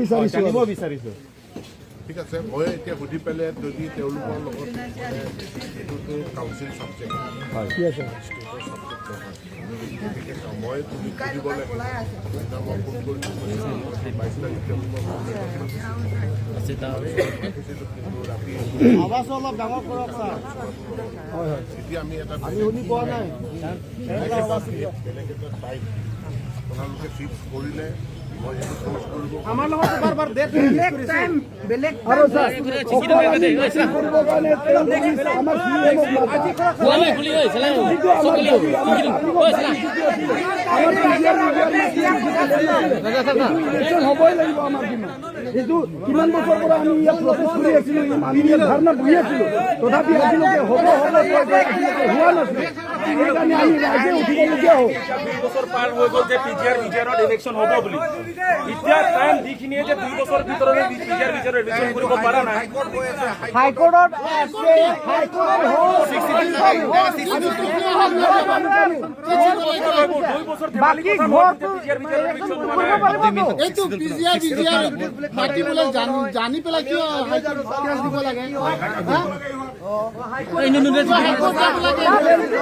বিচাৰিছোঁ। জানিব বিচাৰিছোঁ। ঠিক আছে, মই এতিয়া সুধি পেলাই যদি তেওঁলোকৰ লগত, মানে এইটোতো কাউন্সিল ছাবজেক্ট, ঠিক আছে। ষ্টেটৰ ছাবজেক্ট নহয়। গতিকে মই তুমি সুধিব লাগিব। সেইদিনা মই ফোন কৰিছোঁ, 22 তাৰিখ তেওঁলোকৰ মাতিছিলোঁ, কিন্তু ৰাতি আৱাজটো অলপ ডাঙৰ কৰক ছাৰ। হয় হয় এতিয়া আমি এটা আমি শুনি পোৱা নাই। বেলেগ এটা টাইম আপোনালোকে ফিক্স কৰিলে মই সেইটো প'ষ্ট কৰিব। আমাৰ লগত বাৰ বাৰ ডেট বেলেগ টাইম, বেলেগ। আৰু ছাৰ, অকল আমি মিটিং কৰিবৰ কাৰণে তেওঁলোক আমাৰ চিএমক যিটো আমাৰ দাবী, আমাৰ দাবী যিটো আছিলে, আমাৰ পিজিআৰ মিজিআৰ ইলেকশ্যন হ'বই লাগিব। আমাৰ ডিমাণ্ড সেইটো কিমান বছৰ পৰা আমি ইয়াত প্ৰটেষ্ট কৰি আছিলোঁ, আমি ইয়াত ধৰ্ণা বহি আছিলোঁ, তথাপি আজিলৈকে হ'ব হ'ব কৈ কৈ আজিলৈকে হোৱা নাছিলে। সেইকাৰণে আমি ৰাইজে উঠিবলগীয়া হ'ল। 2 বছৰ পাৰ হৈ গ'ল যে পিজিআৰ মিজিআৰত ইলেকশ্যন হ'ব বুলি। এতিয়া টাইম যিখিনিয়ে যে 2 বছৰ ভিতৰত পিজিআৰ মিজিআৰৰ ইলেকশ্যন কৰিব পৰা নাই। হাইকোৰ্টত আছে, হাইকোৰ্টত হ'ল। 2 বছৰ ধেমালি বাকী কথা নহয়। ঘৰটো পিজিআৰ মিজিআৰৰ ইলেকশ্যন হোৱা নাই। কৰিব পাৰিবতো। এইটো পিজিআৰ বিজিআৰ মাতিবলৈ জানি পেলাই কিয় হাইকোৰ্ট কেছ দিব লাগে? হা? হাইকোৰ্ট যাব লাগে।